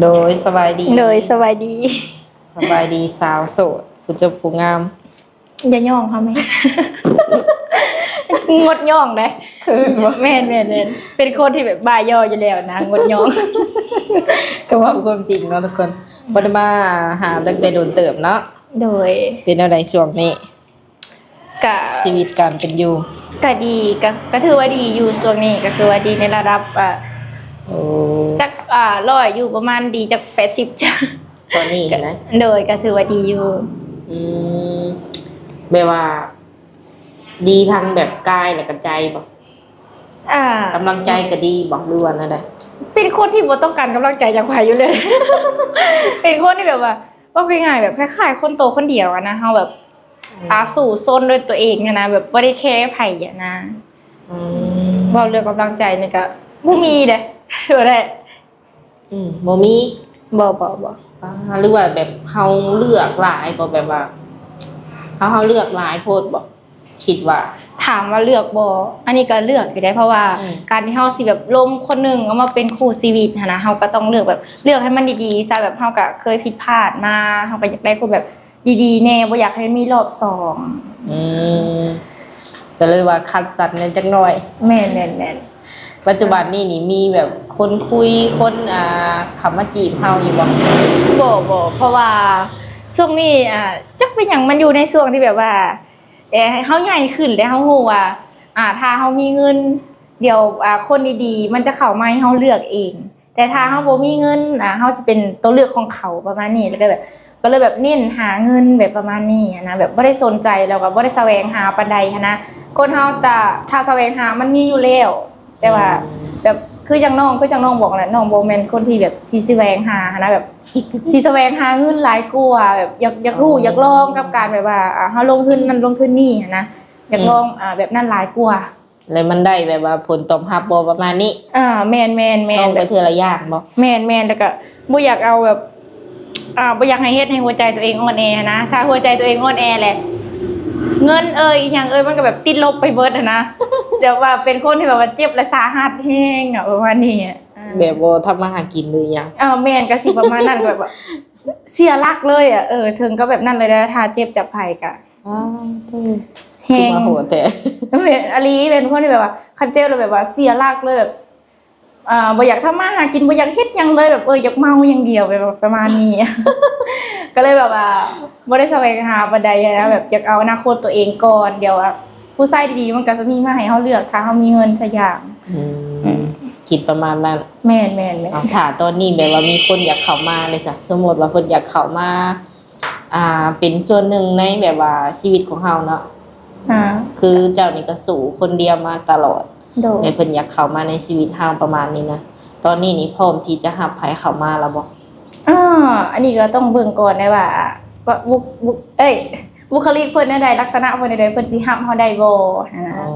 ໂດຍ ສະບາຍດີ ໂດຍ ສະບາຍດີ ສະບາຍດີສາວໂສດ ຜູ້ຈົບຜູ້ງາມ. ຢ່າຍ້ອງເຮົາແມ່ ງົດຍ້ອງເດ້ ເຂີນບໍ່? ແມ່ນໆໆ ເປັນຄົນທີ່ແບບບ້າຍໍ້ຢູ່ແລ້ວນະ ງົດຍ້ອງ. ກໍເວົ້າຄວາມຈິງເນາະທຸກຄົນ ບໍ່ໄດ້ມາຫາຕັ້ງແຕ່ດົນເຕີບເນາະ. ໂດຍ ເປັນແນວໃດຊ່ວງນີ້? ກະ ຊີວິດການເປັນຢູ່ ກະດີ ກະ ກະຖືວ່າດີຢູ່ ຊ່ວງນີ້ກະຄືວ່າດີໃນລະດັບ ອ່າ ໂອ້ ຈັກ ອ່າ ຮ້ອຍ ຢູ່ປະມານດີຈັກ ແປດສິບ ຈ້າ ຕອນນີ້ນະ. ໂດຍ ກະຖືວ່າດີຢູ່. ອືມ ແບບວ່າດີທັງແບບກາຍແລະກະໃຈບໍ່? ອ່າ ກຳລັງໃຈກະດີບໍ່ ຫຼືວ່າແນວໃດ? ເປັນຄົນທີ່ບໍ່ຕ້ອງການກຳລັງໃຈຈາກໃຜຢູ່ເລີຍ ເປັນຄົນທີ່ແບບວ່າ ເວົ້າງ່າຍໆ ແບບຄ້າຍໆ ຄົນໂຕຄົນດຽວຫັ້ນນະ ເຮົາແບບ ອືມ ອ່າ ສູ້ຊົນດ້ວຍຕົວເອງຫັ້ນນະ ແບບບໍ່ໄດ້ແຄໃຜຫັ້ນນະ. ອືມ ເວົ້າເລື່ອງກຳລັງໃຈນີ້ກະບໍ່ມີເດ້ ບໍ່ໄດ້. ອືມ ບໍ່ມີ ບໍ່ ບໍ່ ບໍ່. ອ່າ ຫຼືວ່າແບບເຮົາເລືອກຫຼາຍບໍ່? ແບບວ່າເຮົາ ເຮົາເລືອກຫຼາຍໂພດບໍ່? ຄິດວ່າ ຖາມວ່າເລືອກບໍ່? ອັນນີ້ກໍເລືອກຢູ່ເດ້ ເພາະວ່າ ອືມ ການທີ່ເຮົາຊິແບບລົມຄົນໜຶ່ງເອົາມາເປັນຄູ່ຊີວິດຫັ້ນນະ ເຮົາກໍຕ້ອງເລືອກແບບ ເລືອກໃຫ້ມັນດີໆຊະ ແບບເຮົາກໍເຄີຍຜິດພາດມາ ເຮົາກໍຢາກໄດ້ຄົນແບບດີໆແດ່ ບໍ່ຢາກໃຫ້ມີລອບສອງ. ອືມ ກໍເລີຍວ່າຄັດສັນແດ່ຈັກໜ້ອຍ. ແມ່ນໆໆ. ປັດຈຸບັນນີ້ນີ້ມີແບບຄົນຄຸຍ ຄົນ ອ່າ ເຂົ້າມາຈີບເຮົາຢູ່ບໍ່? ບໍ່ ບໍ່ ເພາະວ່າຊ່ວງນີ້ ອ່າ ຈັກເປັນຫຍັງ ມັນຢູ່ໃນຊ່ວງທີ່ແບບວ່າ ແຕ່ເຮົາໃຫຍ່ຂຶ້ນແລ້ວ ເຮົາຮູ້ວ່າ ອ່າ ຖ້າເຮົາມີເງິນ ດຽວ ອ່າ ຄົນດີໆມັນຈະເຂົ້າມາໃຫ້ເຮົາເລືອກເອງ ແຕ່ຖ້າເຮົາບໍ່ມີເງິນ ອ່າ ເຮົາຊິເປັນຕົວເລືອກຂອງເຂົາ ປະມານນີ້ ແລ້ວກໍແບບ ກໍເລີຍແບບເນັ້ນຫາເງິນ ແບບປະມານນີ້ຫັ້ນນະ ແບບບໍ່ໄດ້ສົນໃຈ ແລ້ວກໍບໍ່ໄດ້ສະແຫວງຫາປານໃດຫັ້ນນະ. ຄົນເຮົາຈະ ຖ້າສະແຫວງຫາມັນມີຢູ່ແລ້ວ ແຕ່ວ່າ ອືມ ແບບຄືຈັ່ງນ້ອງ ຄືຈັ່ງນ້ອງບອກແຫຼະ ນ້ອງບໍ່ແມ່ນຄົນທີ່ແບບຊິສະແຫວງຫາຫັ້ນນະ ແບບ ຊິສະແຫວງຫາເງິນຫຼາຍກວ່າ ແບບຢາກ ຢາກຮູ້ ຢາກລອງກັບການແບບວ່າ ອ່າ ເຮົາລົງທຶນນັ້ນລົງທຶນນີ້ຫັ້ນນະ ຢາກ ອືມ ລອງ ອ່າ ແບບນັ້ນຫຼາຍກວ່າ ແລ້ວມັນໄດ້ແບບວ່າຜົນຕອບຮັບບໍ່ ປະມານນີ້. ອ່າ ແມ່ນໆໆ ລອງໄປເທື່ອລະຢ່າງບໍ່? ແມ່ນໆ ແລ້ວກໍບໍ່ຢາກເອົາແບບ ອ່າ ບໍ່ຢາກໃຫ້ເຮັດໃຫ້ຫົວໃຈຕົວເອງອ່ອນແອຫັ້ນນະ ຖ້າຫົວໃຈຕົວເອງອ່ອນແອແຫຼະ ເງິນເອີຍ ອີ່ຫຍັງເອີຍ ມັນກໍແບບຕິດລົບໄປເບິດຫັ້ນນະ ແບບວ່າເປັນຄົນທີ່ແບບວ່າເຈັບແລະສາຫັດແຮງອະ ປະມານນີ້. ອ່າ ແບບບໍ່ທຳມາຫາກິນຫຼືຫຍັງ. ເອີ ແມ່ນ ກໍຊິປະມານນັ້ນ ແບບວ່າເສຍຫຼັກເລີຍອະ ເອີ ເຖິງກັບແບບນັ້ນເລີຍເດ້ ຖ້າເຈັບຈາກໃຜກໍ ອ້າວ ໂທ້ ແຮງ ຄືວ່າໂຫດແທ້. ແມ່ນອີ່ຫຼີ ເປັນຄົນທີ່ແບບວ່າ ຄັນເຈັບແລ້ວແບບວ່າເສຍຫຼັກເລີຍ ແບບ ອ່າ ບໍ່ຢາກທຳມາຫາກິນ ບໍ່ຢາກເຮັດຫຍັງເລີຍ ແບບ ເອີ ຢາກເມົາຢ່າງດຽວ ແບບປະມານນີ້ ກໍເລີຍແບບວ່າບໍ່ໄດ້ສະແຫວງຫາປານໃດຫັ້ນນະ ແບບຢາກເອົາອະນາຄົດຕົວເອງກ່ອນ ດຽວ ອ່າ ຜູ້ຊາຍດີໆມັນກໍຈະມີມາໃຫ້ເຮົາເລືອກ ຖ້າເຮົາມີເງິນຊະຢ່າງ. ອືມ ອືມ ຄິດປະມານນັ້ນ. ແມ່ນໆໆ. ເອົາ ຖ້າຕອນນີ້ແບບວ່າມີຄົນຢາກເຂົ້າມາເດຊະ ສົມມຸດວ່າເພິ່ນຢາກເຂົ້າມາ ອ່າ ເປັນສ່ວນໜຶ່ງໃນແບບວ່າຊີວິດຂອງເຮົາເນາະ ອ່າ ຄືເຈົ້ານີ້ກໍສູ້ຄົນດຽວມາຕະຫຼອດ ໂດຍ ແລະເພິ່ນຢາກເຂົ້າມາໃນຊີວິດເຮົາປະມານນີ້ນະ ຕອນນີ້ນີ້ພ້ອມທີ່ຈະຮັບໃຜເຂົ້າມາແລ້ວບໍ່? ອ່າ ອັນນີ້ກໍຕ້ອງເບິ່ງກ່ອນໄດ້ວ່າ ວ່າ ບຸ ບຸ ເອີຍ ບຸກຄະລິກເພິ່ນແນວໃດ ລັກສະນະເພິ່ນແນວໃດ ເພິ່ນຊິຮັບເຮົາໄດ້ບໍ່ຫັ້ນນະ. ອໍ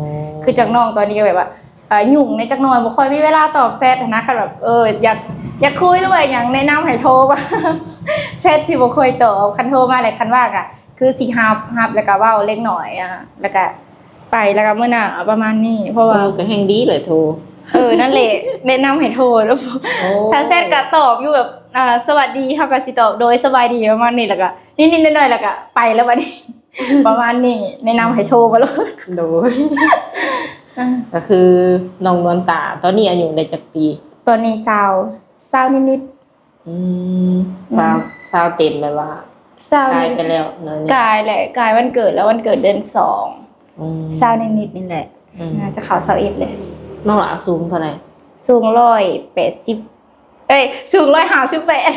ຄືຈັກນ້ອງຕອນນີ້ກໍແບບວ່າ ເອີ ຫຍຸ້ງແດ່ຈັກໜ້ອຍ ບໍ່ຄ່ອຍມີເວລາຕອບແຊັດຫັ້ນນະ ຄັນແບບ ເອີ ຢາກ ຢາກຄຸຍ ຫຼືວ່າຫຍັງ ແນະນຳໃຫ້ໂທມາ ແຊັດຊິບໍ່ຄ່ອຍຕອບ ຄັນໂທມາແລ້ວ ຄັນວ່າກໍຄືຊິຮັບ ຮັບແລ້ວກໍເວົ້າເລັກນ້ອຍ ອ່າ ແລ້ວກໍໄປ ແລ້ວກໍມື້ໜ້າ ປະມານນີ້ ເພາະວ່າ ໂອ້ ກໍແຮ່ງດີເລີຍໂທ. ເອີ ນັ້ນແຫຼະ ແນະນຳໃຫ້ໂທ ໂອ້ ຖ້າແຊັດກໍຕອບຢູ່ແບບ ອ່າ ສະຫວັດດີ ເຮົາກໍຊິຕອບໂດຍສະບາຍດີ ປະມານນີ້ ແລ້ວກໍນິດໆໜ້ອຍໆ ແລ້ວກໍໄປແລ້ວບັດນີ້ ປະມານນີ້ ແນະນຳໃຫ້ໂທມາໂລດ. ໂດຍ ອ່າ ກໍຄືນ້ອງນວນຕາ ຕອນນີ້ອາຍຸໄດ້ຈັກປີ? ຕອນນີ້ຊາວ ຊາວນິດໆ. ອືມ ອືມ ຊາວ ຊາວເຕັມ ແບບວ່າ ຊາວ ກາຍໄປແລ້ວໜ້ອຍໜຶ່ງ ກາຍແຫຼະ ກາຍວັນເກີດແລ້ວ ວັນເກີດເດືອນສອງ. ອືມ ຊາວນິດໆນີ້ແຫຼະ ອືມ ໜ້າຈະເຂົ້າຊາວເອັດແຫຼະ. ນ້ອງຫຼ້າສູງເທົ່າໃດ? ສູງຮ້ອຍແປດສິບ ເອີຍ ສູງຮ້ອຍຫ້າສິບແປດ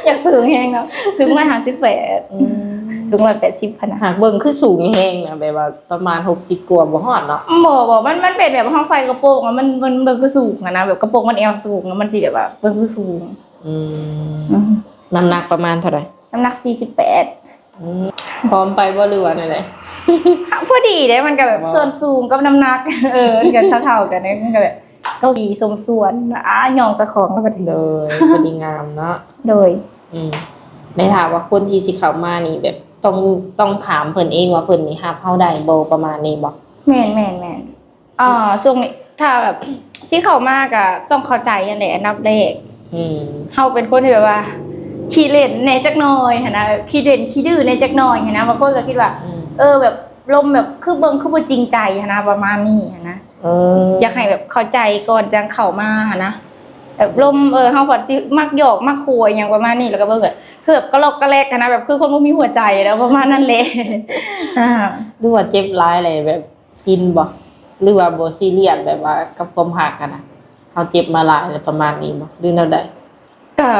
ຢາກສູງແຮງເນາະ ສູງຮ້ອຍຫ້າສິບແປດ. ອືມ ສູງຮ້ອຍແປດສິບ ພະນະ ຫາກເບິ່ງຄືສູງແຮງນະ ແບບວ່າປະມານຫົກສິບກວ່າ ບໍ່ຮອດເນາະ. ບໍ່ ບໍ່ ມັນ ມັນເປັນແບບເຮົາໃສ່ກະໂປງ ແລ້ວມັນ ມັນເບິ່ງຄືສູງຫັ້ນນະ ແບບກະໂປງມັນແອວສູງ ແລ້ວມັນຊິແບບວ່າເບິ່ງຄືສູງ. ອືມ ອືມ ນ້ຳໜັກປະມານເທົ່າໃດ? ນ້ຳໜັກສີ່ສິບແປດ. ອືມ ຜອມໄປບໍ່ ຫຼືວ່າແນວໃດ? ພໍດີເດ້ ມັນກໍແບບ ອໍ ສ່ວນສູງກັບນ້ຳໜັກ ເອີ ມັນກໍເທົ່າໆກັນເດ້ ມັນກໍແບບ ເກົາຫຼີສົມສ່ວນ ອາ ຍ້ອງເຈົ້າຂອງແລ້ວບັດນີ້. ໂດຍ ພໍດີງາມເນາະ. ໂດຍ ອືມ ໃນຖ້າວ່າຄົນທີ່ຊິເຂົ້າມານີ້ ແບບຕ້ອງ ຕ້ອງຖາມເພິ່ນເອງວ່າເພິ່ນນີ້ຮັບເຮົາໄດ້ບໍ່ ປະມານນີ້ບໍ່? ແມ່ນໆໆ. ອ່າ ຊ່ວງນີ້ຖ້າແບບຊິເຂົ້າມາກໍຕ້ອງເຂົ້າໃຈຫັ້ນແຫຼະ ອັນດັບແລກ. ອືມ ເຮົາເປັນຄົນທີ່ແບບວ່າຂີ້ຫຼິ້ນແດ່ຈັກໜ່ອຍຫັ້ນນະ ແບບຂີ້ຫຼິ້ນຂີ້ດື້ແດ່ຈັກໜ່ອຍຫັ້ນນະ ບາງຄົນກໍຄິດວ່າ ອືມ ເອີ ແບບລົມແບບຄືເບິ່ງຄືບໍ່ຈິງໃຈຫັ້ນນະ ປະມານນີ້ຫັ້ນນະ. ເອີ ຢາກໃຫ້ແບບເຂົ້າໃຈກ່ອນຈັ່ງເຂົ້າມາຫັ້ນນະ ແບບລົມ ເອີ ເຮົາພັດຊິມັກຫຍອກມັກຫົວອີ່ຫຍັງປະມານນີ້ ແລ້ວກໍເບິ່ງແບບ ຄືແບບກະລອກກະແລັກຫັ້ນນະ ແບບຄືຄົນບໍ່ມີຫົວໃຈແລ້ວ ປະມານນັ້ນແຫຼະ. ອ່າ ຫຼືວ່າເຈັບຫຼາຍແລ້ວແບບຊິນບໍ່ ຫຼືວ່າບໍ່ຊີຣຽສ ແບບວ່າກັບຄວາມຮັກຫັ້ນນະ ເຮົາເຈັບມາຫຼາຍແລ້ວ ປະມານນີ້ບໍ່ ຫຼືແນວໃດ? ກໍ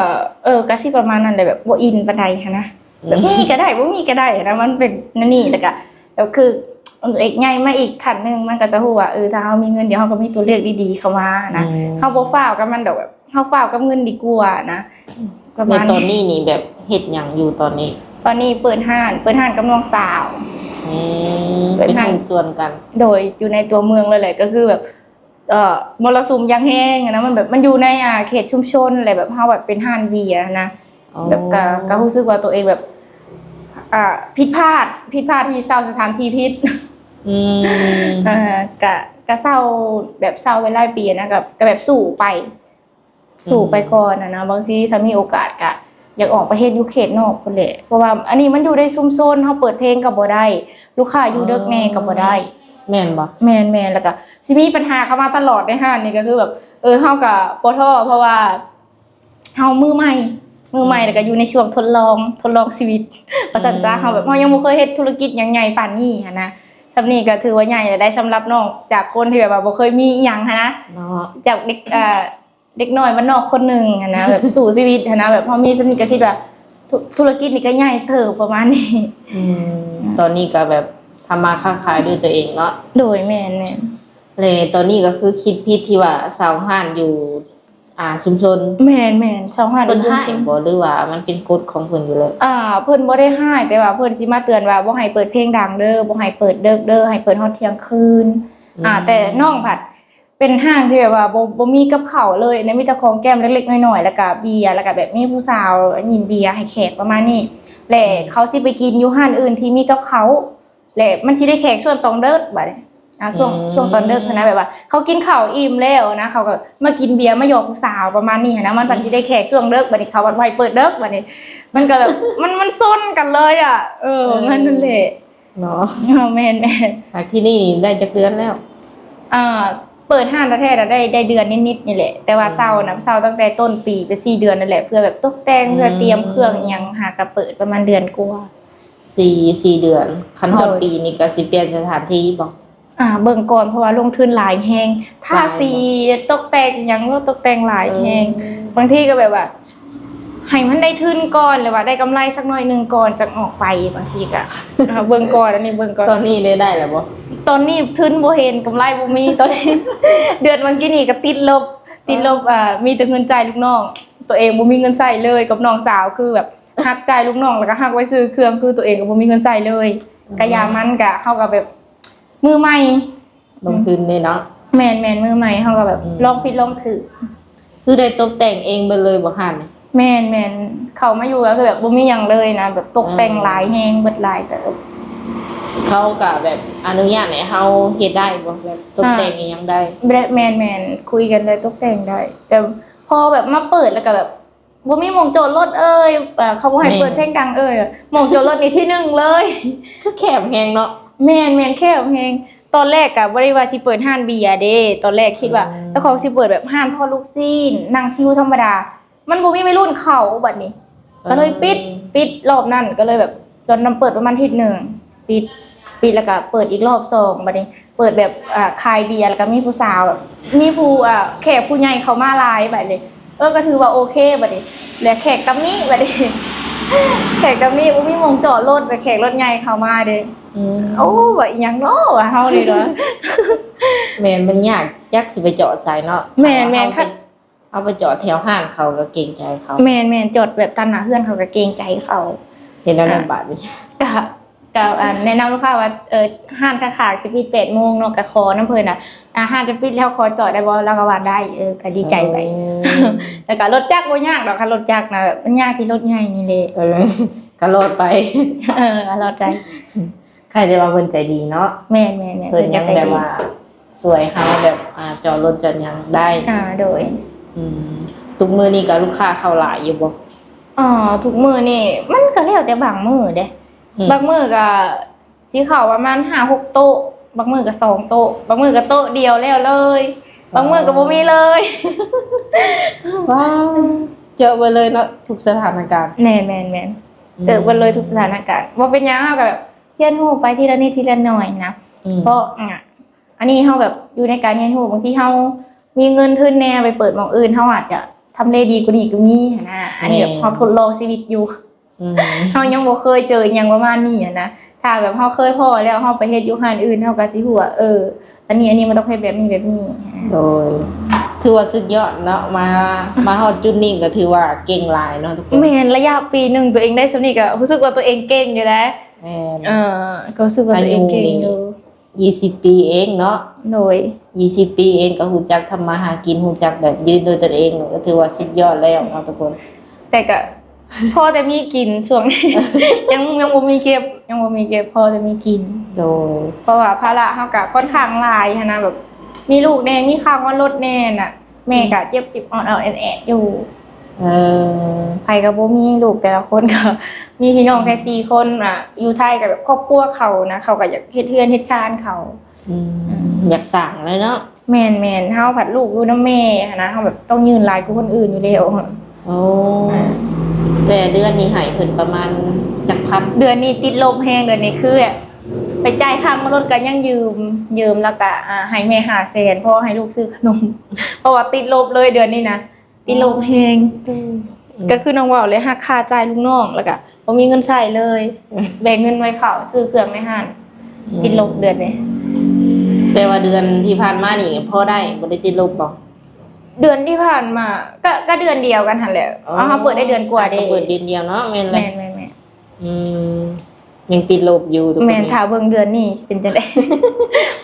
ເອີ ກໍຊິປະມານນັ້ນແຫຼະ ແບບບໍ່ອິນປານໃດຫັ້ນນະ ອືມ ແບບມີກໍໄດ້ ບໍ່ມີກໍໄດ້ຫັ້ນນະ ມັນເປັນແນວນີ້ ແລ້ວກໍ ແລ້ວຄືເດັກໃຫຍ່ມາອີກຂັ້ນໜຶ່ງ ມັນກໍຈະຮູ້ວ່າ ເອີ ຖ້າເຮົາມີເງິນ ດຽວເຮົາກໍມີຕົວເລືອກດີໆເຂົ້າມານະ ອືມ ເຮົາບໍ່ຟ້າວກັບມັນດອກ ແບບເຮົາຟ້າວກັບເງິນດີກວ່ານະ ອືມ ປະມານນີ້. ແລ້ວຕອນນີ້ນີ້ແບບເຮັດຫຍັງຢູ່ຕອນນີ້? ຕອນນີ້ເປີດຮ້ານ ເປີດຮ້ານກັບນ້ອງສາວ. ອືມ ເປັນຫຸ້ນສ່ວນກັນ. ໂດຍ ຢູ່ໃນຕົວເມືອງເລີຍແຫຼະ ກໍຄືແບບ ເອີ ມໍລະສຸມຢ່າງແຮງຫັ້ນນະ ມັນແບບ ມັນຢູ່ໃນ ອ່າ ເຂດຊຸມຊົນ ແລະ ແບບເຮົາແບບເປັນຮ້ານເບຍນະ ອໍ ແບບກະ ກະຮູ້ສຶກວ່າຕົວເອງແບບ ອ່າ ຜິດພາດ ຜິດພາດທີ່ເຊົ່າສະຖານທີ່ຜິດ. ອືມ ເອີ ກະ ກະເຊົ່າ ແບບເຊົ່າໄວ້ຫຼາຍປີນະ ກະ ກະແບບສູ້ໄປ ສູ້ໄປກ່ອນຫັ້ນນະ ອືມ ບາງທີຖ້າມີໂອກາດກະຢາກອອກໄປເຮັດຢູ່ເຂດນອກພຸ້ນແຫຼະ ເພາະວ່າອັນນີ້ມັນຢູ່ໃນຊຸມຊົນ ເຮົາເປີດເພງກໍບໍ່ໄດ້ ລູກຄ້າຢູ່ເດິກແດ່ກໍບໍ່ໄດ້. ອໍ ແມ່ນບໍ່? ແມ່ນໆ ແລ້ວກໍຊິມີບັນຫາເຂົ້າມາຕະຫຼອດໃນຮ້ານນີ້ ກໍຄືແບບ ເອີ ເຮົາກໍບໍ່ທໍ້ ເພາະວ່າເຮົາມືໃໝ່ ມືໃໝ່ ອືມ ແລ້ວກໍຢູ່ໃນຊ່ວງທົດລອງ ທົດລອງຊີວິດ ວ່າຊັ້ນຊະ ອືມ ເຮົາແບບ ເຮົາຍັງບໍ່ເຄີຍເຮັດທຸລະກິດຫຍັງໃຫຍ່ປານນີ້ຫັ້ນນະ ສ່ຳນີ້ກໍຖືວ່າໃຫຍ່ແລ້ວໄດ໋ ສຳລັບນ້ອງຈາກຄົນທີ່ແບບວ່າບໍ່ເຄີຍມີອີ່ຫຍັງຫັ້ນນະ ເນາະ ຈາກເດັກ ເອີ ເດັກນ້ອຍບ້ານນອກຄົນໜຶ່ງຫັ້ນນະ ແບບສູ້ຊີວິດຫັ້ນນະ ແບບເຮົາມີສ່ຳນີ້ກໍຄິດວ່າທຸ ທຸລະກິດນີ້ກໍໃຫຍ່ເຕີບປະມານນີ້. ອືມ ຕອນນີ້ກໍແບບທຳມາຄ້າຂາຍດ້ວຍຕົວເອງເນາະ. ໂດຍ ແມ່ນໆ. ແລະຕອນນີ້ກໍຄືຄິດຜິດທີ່ວ່າເຊົ່າຮ້ານຢູ່ ອ່າ ຊຸມຊົນ. ແມ່ນໆ ເຊົ່າຮ້ານ ເພິ່ນຮ້າຍບໍ່ ຫຼືວ່າມັນເປັນກົດຂອງເພິ່ນຢູ່ແລ້ວ? ອ່າ ເພິ່ນບໍ່ໄດ້ຮ້າຍ ແຕ່ວ່າເພິ່ນຊິມາເຕືອນວ່າບໍ່ໃຫ້ເປີດເພງດັງເດີ ບໍ່ໃຫ້ເປີດເດິກເດີ ໃຫ້ເປີດຮອດທ່ຽງຄືນ. ອືມ ອ່າ ແຕ່ນ້ອງພັດ ເປັນຮ້ານທີ່ແບບວ່າບໍ່ ບໍ່ມີກັບເຂົ້າເລີຍນະ ມີແຕ່ຂອງແກ້ມເລັກໆນ້ອຍໆ ແລ້ວກະເບຍ ແລ້ວກະແບບມີຜູ້ສາວຍິ້ມເບຍໃຫ້ແຂກປະມານນີ້ ແລະ ອືມ ເຂົາຊິໄປກິນຢູ່ຮ້ານອື່ນທີ່ມີກັບເຂົ້າ ແລະ ມັນຊິໄດ້ແຂກຊ່ວງຕອນເດິກບາດນີ້ ອ່າ ຊ່ວງ ອືມ ຊ່ວງຕອນເດິກຫັ້ນນະ ແບບວ່າເຂົາກິນເຂົ້າອີ່ມແລ້ວນະ ເຂົາກໍມາກິນເບຍ ມາຢອກຜູ້ສາວປະມານນີ້ຫັ້ນນະ ມັນພັດ ອືມ ຊິໄດ້ແຂກຊ່ວງເດິກ ບາດນີ້ເຂົາພັດໄວ້ເປີດເດິກ ບາດນີ້ມັນກໍແບບ ມັນ ມັນຊົນກັນເລີຍອະ ເອີ ເອີ ມັນນັ້ນແຫຼະ. ເນາະ ເອີ ແມ່ນໆ. ອ່າ ທີ່ນີ້ໄດ້ຈັກເດືອນແລ້ວ? ອ່າ ເປີດຮ້ານແທ້ໆນະ ໄດ້ ໄດ້ເດືອນນິດໆນີ້ແຫຼະ ແຕ່ວ່າ ອືມ ເຊົ່ານະ ເຊົ່າຕັ້ງແຕ່ຕົ້ນປີໄປສີ່ເດືອນນັ້ນແຫຼະ ເພື່ອແບບຕົກແຕ່ງ ອືມ ເພື່ອຕຽມເຄື່ອງອີ່ຫຍັງ ຫາກະເປີດປະມານເດືອນກວ່າ. ສີ່ ສີ່ເດືອນ ຄັນຮອດ ໂດຍ ປີນີ້ກະຊິປ່ຽນສະຖານທີ່ບໍ່? ອ່າ ເບິ່ງກ່ອນ ເພາະວ່າລົງທຶນຫຼາຍແຮງ ທາສີ ຫຼາຍບໍ່? ຕົກແຕ່ງຫຍັງ ຕົກແຕ່ງຫຼາຍແຮງ ເອີ ບາງທີກໍແບບວ່າ ໃຫ້ມັນໄດ້ທຶນກ່ອນ ຫຼືວ່າໄດ້ກຳໄລສັກໜ້ອຍໜຶ່ງກ່ອນ ຈັ່ງອອກໄປ ບາງທີກໍ ເອີ ເບິ່ງກ່ອນ ອັນນີ້ເບິ່ງກ່ອນ. ຕອນນີ້ໄດ້ ໄດ້ແລ້ວບໍ່? ຕອນນີ້ທຶນບໍ່ເຫັນ ກຳໄລບໍ່ມີ ຕອນນີ້ ເດືອນຫວ່າງກີ້ນີ້ກໍຕິດລົບ ຕິດລົບ ອ່າ ມີແຕ່ເງິນຈ່າຍລູກນ້ອງ ຕົວເອງບໍ່ມີເງິນໃຊ້ເລີຍ ກັບນ້ອງສາວ ຄືແບບຮັກຈ່າຍລູກນ້ອງ ແລ້ວກໍຮັກໄວ້ຊື້ເຄື່ອງ ຄືຕົວເອງກໍບໍ່ມີເງິນໃຊ້ເລີຍ ອືມ ກະຢ່າມັນ ກະເຮົາກໍແບບ ມືໃໝ່ ລົງທຶນເດ້ເນາະ. ແມ່ນໆ ມືໃໝ່ ເຮົາກໍແບບ ອືມ ລອງຜິດລອງຖືກ. ຄືໄດ້ຕົກແຕ່ງເອງເບິດເລີຍບໍ່ຮ້ານນີ້? ແມ່ນໆ ເຂົ້າມາຢູ່ກໍຄືແບບບໍ່ມີຫຍັງເລີຍນະ ແບບຕົກແຕ່ງ ອືມ ຫຼາຍແຮງ ເບິດຫຼາຍເຕີບ. ເຂົາກໍແບບອະນຸຍາດໃຫ້ເຮົາເຮັດໄດ້ບໍ່? ແບບຕົກແຕ່ງ ອືມ ອີ່ຫຍັງໄດ້? ແມ່ນໆ ຄຸຍກັນໄດ້ ຕົກແຕ່ງໄດ້ ແຕ່ພໍແບບມາເປີດແລ້ວກໍແບບ ບໍ່ມີໝ່ອງຈອດລົດເອີຍ ເອີ ເຂົາບໍ່ໃຫ້ ແມ່ນ ເປີດເພງດັງເອີຍ ໝ່ອງຈອດລົດນີ້ທີໜຶ່ງເລີຍ. ຄືແຄບແຮງເນາະ. ແມ່ນໆ ແຄບແຮງ. ຕອນແລກກະບໍ່ໄດ້ວ່າຊິເປີດຮ້ານເບຍເດ້ ຕອນແລກຄິດວ່າ ອືມ ເຈົ້າຂອງຊິເປີດແບບຮ້ານທອດລູກຊີ້ນ ນັ່ງຊິວທຳມະດາ ມັນບໍ່ມີໄວລຸ້ນເຂົ້າບັດນີ້ ເອີ ກໍເລີຍປິດ ປິດລອບນັ້ນ ກໍເລີຍແບບ ຕອນນັ້ນເປີດປະມານທິດໜຶ່ງ ປິດ ປິດແລ້ວກໍເປີດອີກລອບສອງ ບັດນີ້ເປີດແບບ ອ່າ ຂາຍເບຍ ແລ້ວກໍມີຜູ້ສາວ ແບບ ມີຜູ້ ອ່າ ແຂກຜູ້ໃຫຍ່ເຂົ້າມາຫຼາຍ ບັດນີ້ ເອີ ກໍຖືວ່າໂອເຄ ບັດນີ້ ແລະແຂກຕຳໜິ ບັດນີ້ ແຂກຕຳໜິ ບໍ່ມີໝ່ອງຈອດລົດ ແບບແຂກລົດໃຫຍ່ເຂົ້າມາເດ້ ອືມ ໂອ້ ວ່າອີ່ຫຍັງເນາະ ວ່າເຮົານີ້ເນາະ ແມ່ນ ມັນຍາກ ຈັກຊິໄປຈອດໃສເນາະ ແມ່ນໆ ຄັນ ເຮົາໄປຈອດແຖວຮ້ານເຂົາກໍເກງໃຈເຂົາ. ແມ່ນໆ ຈອດແບບຕາມໜ້າເຮືອນເຂົາກໍເກງໃຈເຂົາ. ເຮັດແນວໃດ ອ່າ ບາດນີ້? ກະ ກະ ອັນ ແນະນຳລູກຄ້າວ່າ ເອີ ຮ້ານຂ້າງໆຊິປິດແປດໂມງເນາະ ກະຂໍນຳເພິ່ນວ່າ ອ່າ ຮ້ານຈະປິດແລ້ວຂໍຈອດໄດ້ບໍ່? ລາວກໍວ່າໄດ້ ເອີ ກະດີໃຈໄປ. ໂອ້ ແລ້ວກະລົດຈັກບໍ່ຍາກດອກ ຄັນລົດຈັກນະ ມັນຍາກທີ່ລົດໃຫຍ່ນີ້ແຫຼະ. ເອີ ກະລອດໄປ ເອີ ກະລອດໄປ. ໃຄ່ແຕ່ວ່າເພິ່ນໃຈດີເນາະ. ແມ່ນໆໆ ເພິ່ນຍັງແບບວ່າ ເພິ່ນກໍໃຈດີ ຊ່ວຍເຮົາແບບ ອ່າ ຈອດລົດຈອດຫຍັງໄດ້. ອ່າ ໂດຍ ອືມ ທຸກມື້ນີ້ກໍລູກຄ້າເຂົ້າຫຼາຍຢູ່ບໍ່? ເອີ ທຸກມື້ນີ້ມັນກໍແລ້ວແຕ່ບາງມື້ເດ້. ອືມ ບາງມື້ກໍຊິເຂົ້າປະມານຫ້າຫົກໂຕະ, ບາງມື້ກໍສອງໂຕະ, ບາງມື້ກໍໂຕະດຽວແລ້ວເລີຍ, ອໍ ບາງມື້ກໍບໍ່ມີເລີຍ. ວ້າວ ເຈີເບິດເລີຍເນາະ ທຸກສະຖານະການ. ແມ່ນໆໆ ອືມ ເຈີເບິດເລີຍທຸກສະຖານະການ. ບໍ່ເປັນຫຍັງ, ເຮົາກໍແບບຮຽນຮູ້ໄປທີລະນິດທີລະໜ້ອຍນະ. ອືມ ເພາະ ອາ ອັນນີ້ເຮົາແບບຢູ່ໃນການຮຽນຮູ້, ບາງທີເຮົາມີເງິນທຶນແດ່ໄປເປີດໝ່ອງອື່ນ ເຮົາອາດຈະທຳເລດີກວ່ານີ້ກໍມີຫັ້ນນະ. ອັນນີ້ແບບ ແມ່ນ ເຮົາທົດລອງຊີວິດຢູ່. ອືມ ເຮົາຍັງບໍ່ເຄີຍເຈີອີ່ຫຍັງປະມານນີ້ຫັ້ນນະ. ຖ້າແບບເຮົາເຄີຍພໍ້ແລ້ວ ເຮົາໄປເຮັດຢູ່ຮ້ານອື່ນ ເຮົາກໍຊິຮູ້ວ່າ ເອີ ອັນນີ້ ອັນນີ້ມັນຕ້ອງເຮັດແບບນີ້ແບບນີ້. ໂດຍ ຖືວ່າສຸດຍອດເນາະ ມາ ມາຮອດຈຸດນີ້ກໍຖືວ່າເກັ່ງຫຼາຍເນາະທຸກຄົນ. ແມ່ນ ໄລຍະປີໜຶ່ງຕົວເອງໄດ້ສ່ຳນີ້ ກໍຮູ້ສຶກວ່າຕົວເອງເກັ່ງຢູ່ເດ້. ແມ່ນ ເອີ ກໍຮູ້ສຶກວ່າຕົວເອງເກັ່ງຢູ່. ອາຍຸນີ້ ຊາວສີ່ປີເອງເນາະ. ໂດຍ ຊາວສີ່ປີເອງກໍຮູ້ຈັກທຳມາຫາກິນ ຮູ້ຈັກແບບຢືນໂດຍຕົນເອງ ກໍຖືວ່າສຸດຍອດແລ້ວເນາະທຸກຄົນ. ແຕ່ກໍພໍແຕ່ມີກິນຊ່ວງນີ້ ຍັງ ຍັງບໍ່ມີເກັບ ຍັງບໍ່ມີເກັບ ພໍແຕ່ມີກິນ. ໂດຍ ເພາະວ່າພາລະເຮົາກໍຄ່ອນຂ້າງຫຼາຍຫັ້ນນະ ແບບມີລູກແດ່ ມີຄ່າງວດລົດແດ່ນະ. ແມ່ກໍເຈັບໆ ອອດໆ ແອດໆ ຢູ່. ເອີ ໃຜກໍບໍ່ມີ ລູກແຕ່ລະຄົນກໍມີພີ່ນ້ອງແຄ່ ອືມ ສີ່ຄົນນະ. ຢູ່ໄທກໍແບບຄອບຄົວເຂົານະ ເຂົາກໍຢາກເຮັດເຮືອນເຮັດຊານເຂົາ. ອືມ ອືມ ຢາກສ້າງແລ້ວເນາະ. ແມ່ນໆ ເຮົາພັດລູກຢູ່ນຳແມ່ຫັ້ນນະ ເຮົາແບບຕ້ອງຍື່ນຫຼາຍກວ່າຄົນອື່ນຢູ່ແລ້ວ. ໂອ້ ອາ ແຕ່ເດືອນນີ້ໃຫ້ເພິ່ນປະມານຈັກພັນ? ເດືອນນີ້ຕິດລົບແຮງ. ເດືອນນີ້ຄືແບບໄປຈ່າຍຄ່າງວດລົດກໍຍັງຢືມ ຢືມແລ້ວກໍ ອາ ໃຫ້ແມ່ຫ້າແສນ ພໍໃຫ້ລູກຊື້ຂະໜົມ ເພາະວ່າຕິດລົບເລີຍເດືອນນີ້ນະ. ຕິດລົບແຮງ. ອືມ ກໍຄືນ້ອງເວົ້າແຫຼະ ຫັກຄ່າຈ່າຍລູກນ້ອງ ແລ້ວກໍບໍ່ມີເງິນໃຊ້ເລີຍ. ແບ່ງເງິນໄວ້ເຂົ້າຊື້ເຄື່ອງໃນຮ້ານ. ອືມ ຕິດລົບເດືອນນີ້. ແຕ່ວ່າເດືອນທີ່ຜ່ານມານີ້ພໍໄດ້ ບໍ່ໄດ້ຕິດລົບບໍ່? ເດືອນທີ່ຜ່ານມາກໍ ກໍເດືອນດຽວກັນຫັ້ນແຫຼະ. ອໍ ເອົາ ເຮົາເປີດໄດ້ເດືອນກວ່າເດ້. ເຮົາກໍເປີດເດືອນດຽວເນາະ. ແມ່ນແຫຼະ. ແມ່ນໆໆ. ອືມ ຍັງຕິດລົບຢູ່ທຸກຄົນ. ແມ່ນ ຖ້າເບິ່ງເດືອນນີ້ຊິເປັນຈັ່ງໃດ.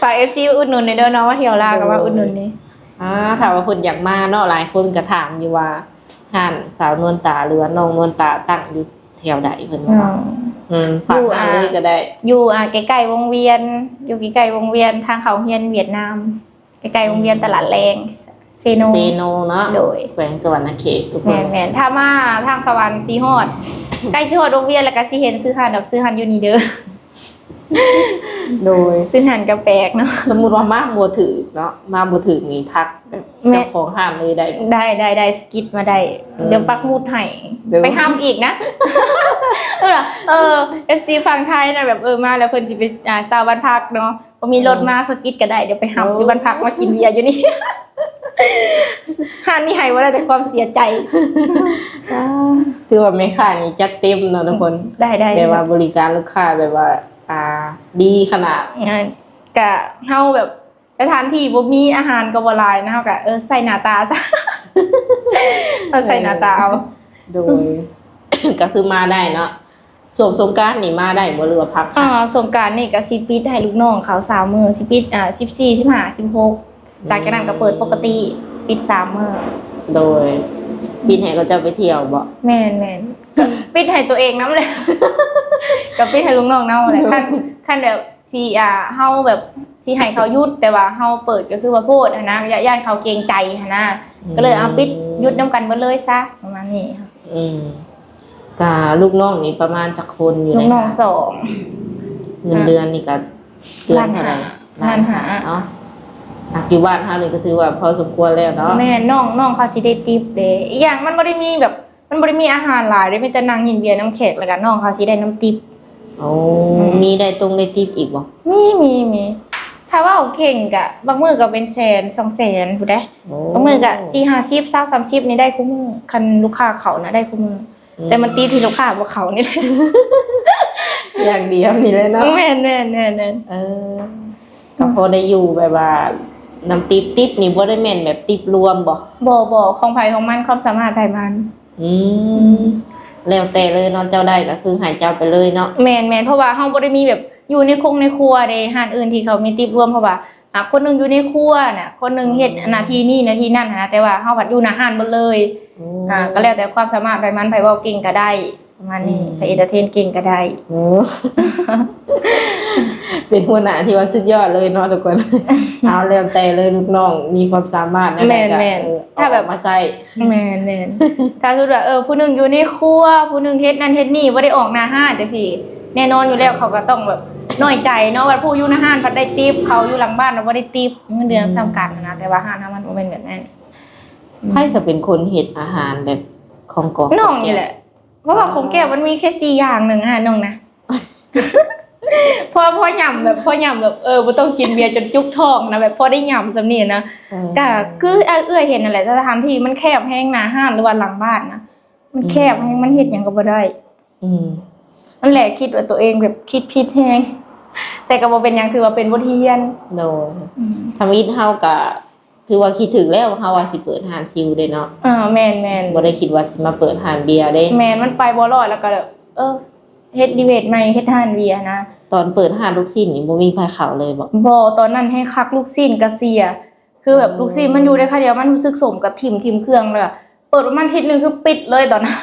ຝາກ ເອັຟຊີ ອຸດໜູນແດ່ເດີເນາະ ວ່າທ່ຽວລາວກໍມາອຸດໜູນນີ້. ໂດຍ ອາ ຖ້າວ່າເພິ່ນຢາກມາເນາະ ຫຼາຍຄົນກໍຖາມຢູ່ວ່າຮ້ານສາວນວນຕາ ຫຼືວ່ານ້ອງນວນຕາຕັ້ງຢູ່ແຖວໃດ ເພິ່ນວ່າ. ອືມ ຝາກຮ້ານເລີຍກໍໄດ້. ຢູ່ ອ່າ ໃກ້ໆ ວົງວຽນ ຢູ່ໃກ້ໆ ວົງວຽນ ທາງເຂົ້າໂຮງຮຽນຫວຽດນາມ. ໃກ້ໆ ໂຮງຮຽນຕະຫຼາດແລງ ເຊໂນ ເຊໂນເນາະ. ໂດຍ ແຂວງສະຫວັນນະເຂດທຸກຄົນ. ແມ່ນໆ ຖ້າມາທາງສະຫວັນຊິຮອດ ໃກ້ຊິຮອດວົງວຽນແລ້ວກໍຊິເຫັນຊື່ຮ້ານດອກ ຊື່ຮ້ານຢູ່ນີ້ເດີ. ໂດຍ ຊື່ຮ້ານກໍແປກເນາະ. ສົມມຸດວ່າມາບໍ່ຖືກເນາະ ມາບໍ່ຖືກນີ້ທັກແບບ ແມ່ນ ເຈົ້າຂອງຮ້ານເລີຍໄດ້. ໄດ້ໆໆ ສະກິດມາໄດ້. ເອີ ດຽວປັກໝຸດໃຫ້. ໂດຍ ໄປຮັບອີກນະ. ເອີ ເອີ ເອັຟຊີຝັ່ງໄທນະ ແບບ ເອີ ມາແລ້ວເພິ່ນຊິໄປ ອ່າ ເຊົ່າບ້ານພັກເນາະ. ບໍ່ມີລົດມາ ເອີ ສະກິດກໍໄດ້ ດຽວໄປຮັບ ໂອ້ ຢູ່ບ້ານພັກມາກິນເບຍຢູ່ນີ້. ຮ້ານນີ້ໃຫ້ບໍ່ໄດ້ແຕ່ຄວາມເສຍໃຈ. ອ່າ ຖືວ່າແມ່ຄ້ານີ້ຈັດເຕັມເນາະທຸກຄົນ. ໄດ້ໆ ແບບວ່າບໍລິການລູກຄ້າແບບວ່າ ອ່າ ດີຂະໜາດ. ອ່າ ກະເຮົາແບບສະຖານທີ່ບໍ່ມີ ອາຫານກໍບໍ່ຫຼາຍນະ ເຮົາກະ ເອີ ໃສ່ໜ້າຕາຊະ ເຮົາໃສ່ໜ້າຕາເອົາ. ເອີ ໂດຍ ກໍຄືມາໄດ້ເນາະ. ຊ່ວງສົງການນີ້ມາໄດ້ບໍ່ ຫຼືວ່າພັກ? ອໍ ສົງການນີ້ກໍຊິປິດໃຫ້ລູກນ້ອງເຂົາສາມມື້ ຊິປິດ ອ່າ ສິບສີ່ ສິບຫ້າ ສິບຫົກ ຫຼັງຈາກນັ້ນກໍເປີດປົກກະຕິ ປິດສາມມື້. ໂດຍ ປິດໃຫ້ເຂົາເຈົ້າໄປທ່ຽວບໍ່? ແມ່ນໆ ກໍປິດໃຫ້ຕົວເອງນຳແຫຼະ ກໍປິດໃຫ້ລູກນ້ອງນຳແຫຼະ. ຄັນ ຄັນແບບຊິ ອ່າ ເຮົາແບບຊິໃຫ້ເຂົາຢຸດ ແຕ່ວ່າເຮົາເປີດກໍຄືວ່າໂພດຫັ້ນນະ ຢ້ານ ຢ້ານເຂົາເກງໃຈຫັ້ນນະ ກໍເລີຍເອົາປິດ ຢຸດນຳກັນເບິດເລີຍຊະ ປະມານນີ້. ອືມ ກະລູກນ້ອງນີ້ປະມານຈັກຄົນຢູ່ໃນ ລູກນ້ອງສອງ. ເງິນເດືອນນີ້ກະເດືອນເທົ່າໃດ? ລ້ານຫ້າ ລ້ານຫ້າ ລ້ານຫ້າເນາະ. ຢູ່ບ້ານເຮົານີ້ກໍຖືວ່າພໍສົມຄວນແລ້ວເນາະ. ແມ່ນ ນ້ອງ ນ້ອງເຂົາຊິໄດ້ຕິບເດ້. ອີກຢ່າງມັນບໍ່ໄດ້ມີແບບ ມັນບໍ່ໄດ້ມີອາຫານຫຼາຍເດ້ ມີແຕ່ນັ່ງກິນເບຍນຳແຂກ ແລ້ວກໍນ້ອງເຂົາຊິໄດ້ນຳຕິບ. ໂອ້ ອືມ ມີໄດ້ຕົງໄດ້ຕິບອີກບໍ່? ມີ ມີ ມີ. ຖ້າເວົ້າເກັ່ງກະ ບາງມື້ກໍເປັນແສນ ສອງແສນພຸ້ນເດ້. ໂອ້ ບາງມື້ກໍສີ່ຫ້າສິບ ຊາວສາມສິບນີ້ໄດ້ຄູ່ມື້ ຄັນລູກຄ້າເຂົ້ານະ ໄດ້ຄູ່ມື້. ອືມ ແຕ່ມັນຕິດທີ່ລູກຄ້າບໍ່ເຂົ້ານີ້ແຫຼະ. ຢ່າງດຽວນີ້ແຫຼະເນາະ. ແມ່ນໆໆໆ. ເອີ ກໍພໍໄດ້ຢູ່ແບບວ່ານຳຕິບ. ຕິບນີ້ບໍ່ໄດ້ແມ່ນແບບຕິບລວມບໍ່? ບໍ່ໆ ຂອງໃຜຂອງມັນ ຄວາມສາມາດໃຜມັນ. ອືມ ອືມ ແລ້ວແຕ່ເລີຍເນາະ ເຈົ້າໄດ້ກໍຄືໃຫ້ເຈົ້າໄປເລີຍເນາະ. ແມ່ນໆ ເພາະວ່າເຮົາບໍ່ໄດ້ມີແບບຢູ່ໃນຄົງໃນຄົວເດ້ ຮ້ານອື່ນທີ່ເຂົາມີຕິບລວມ ເພາະວ່າ ອ່າ ຄົນໜຶ່ງຢູ່ໃນຄົວນະ ຄົນໜຶ່ງເຮັດ ອືມ ໜ້າທີ່ນີ້ໜ້າທີ່ນັ້ນຫັ້ນນະ ແຕ່ວ່າເຮົາພັດຢູ່ໜ້າຮ້ານເບິດເລີຍ. ໂອ້ ອ່າ ກໍແລ້ວແຕ່ຄວາມສາມາດໃຜມັນ ໃຜເວົ້າເກັ່ງກໍໄດ້ ປະມານນີ້. ອືມ ໃຜເອັນເຕີເທນເກັ່ງກໍໄດ້. ໂອ້ ເປັນຫົວໜ້າທີ່ວ່າສຸດຍອດເລີຍເນາະທຸກຄົນ. ເອົາ ແລ້ວແຕ່ເລີຍ ລູກນ້ອງມີຄວາມສາມາດແນວໃດກໍ ແມ່ນໆ ເອີ ເອົາ ຖ້າແບບ ອອກມາໃຊ້. ແມ່ນໆ ຖ້າສົມມຸດວ່າ ເອີ ຜູ້ໜຶ່ງຢູ່ໃນຄົວ ຜູ້ໜຶ່ງເຮັດນັ້ນເຮັດນີ້ ບໍ່ໄດ້ອອກໜ້າຮ້ານຈັ່ງຊີ້ ແນ່ນອນຢູ່ແລ້ວ ເຂົາກໍຕ້ອງແບບນ້ອຍໃຈເນາະ ວ່າຜູ້ຢູ່ໜ້າຮ້ານພັດໄດ້ຕິບ ເຂົາຢູ່ຫຼັງບ້ານລະບໍ່ໄດ້ຕິບ ເງິນເດືອນ ອືມ ສ່ຳກັນນະ. ແຕ່ວ່າຮ້ານເຮົາມັນບໍ່ແມ່ນແບບນັ້ນ. ອືມ ໃຜຈະເປັນຄົນເຮັດອາຫານແບບຂອງກອບ ນ້ອງນີ້ແຫຼະ. ເພາະວ່າຂອງແກ້ວມັນມີແຄ່ສີ່ຢ່າງໜຶ່ງຫັ້ນນ້ອງນະ ພໍ ພໍຫຍ້ຳແບບ ພໍຫຍ້ຳແບບ ເອີ ບໍ່ຕ້ອງກິນເບຍຈົນຈຸກທ້ອງນະ ແບບພໍໄດ້ຫຍ້ຳສ່ຳນີ້ນະ. ເອີ ກໍຄື ເອື້ອຍເຫັນນັ້ນແຫຼະ ສະຖານທີ່ມັນແຄບແຮງ ໜ້າຮ້ານ ຫຼືວ່າຫຼັງບ້ານນະ ມັນແຄບແຮງ ອືມ ມັນເຮັດຫຍັງກໍບໍ່ໄດ້. ອືມ ນັ້ນແຫຼະ ຄິດວ່າຕົວເອງແບບຄິດຜິດແຮງ ແຕ່ກໍບໍ່ເປັນຫຍັງ ຖືວ່າເປັນບົດຮຽນ. ໂດຍ ອືມ ທຳອິດເຮົາກໍ ຖືວ່າຄິດຖືກແລ້ວ ເຮົາວ່າຊິເປີດຮ້ານຊິວເດ້ເນາະ. ເອີ ແມ່ນໆ ບໍ່ໄດ້ຄິດວ່າຊິມາເປີດຮ້ານເບຍເດ້. ແມ່ນ ມັນໄປບໍ່ລອດ ແລ້ວກໍ ເອີ ເຮັດລີເວດໃໝ່ ເຮັດຮ້ານເບຍນະ. ຕອນເປີດຮ້ານລູກຊີ້ນນີ້ບໍ່ມີໃຜເຂົ້າເລີຍບໍ? ບໍ່ ຕອນນັ້ນແຮງຄັກ ລູກຊີ້ນກໍເສຍ ຄືແບບ ເອີ ລູກຊີ້ນມັນຢູ່ໄດ້ຄາວດຽວ ມັນຮູ້ສຶກສົ້ມກໍຖິ້ມ ຖິ້ມເຄື່ອງ ແລ້ວກໍເປີດປະມານທິດໜຶ່ງ ຄືປິດເລີຍຕອນນັ້ນ.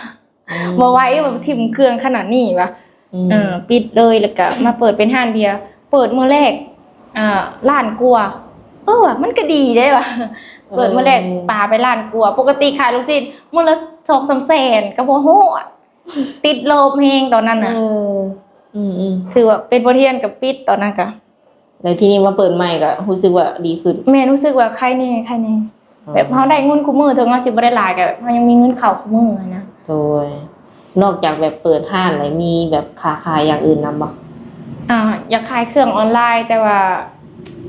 ອືມ ບໍ່ໄຫວ ແບບຖິ້ມເຄື່ອງຂະໜາດນີ້ຫວາ. ອືມ ເອີ ປິດເລີຍ ແລ້ວກໍມາເປີດເປັນຮ້ານເບຍ ເປີດມື້ແລກ ອ່າ ລ້ານກວ່າ ເອີ ມັນກໍດີເດ້ຫວາ. ເອີ ເປີດມື້ແລກປາໄປລ້ານກວ່າ ປົກກະຕິຂາຍລູກຊີ້ນມື້ລະສອງສາມແສນກໍບໍ່ຮອດ ຕິດລົບແຮງຕອນນັ້ນນະ. ເອີ ອືມໆ ຖືວ່າເປັນບົດຮຽນກໍປິດຕອນນັ້ນກະ ແລ້ວທີນີ້ມາເປີດໃໝ່ກໍຮູ້ສຶກວ່າດີຂຶ້ນ. ແມ່ນ ຮູ້ສຶກວ່າໄຄແດ່ ໄຄແດ່. ອໍ ແບບເຮົາໄດ້ເງິນຄູ່ມື້ ເຖິງເຮົາຊິບໍ່ໄດ້ຫຼາຍ ກໍແບບເຮົາຍັງມີເງິນເຂົ້າຄູ່ມື້ຫັ້ນນະ. ໂດຍ ນອກຈາກແບບເປີດຮ້ານແລ້ວ ມີແບບຄ້າຂາຍຢ່າງອື່ນນຳບໍ່? ອ່າ ຢາກຂາຍເຄື່ອງອອນລາຍ ແຕ່ວ່າ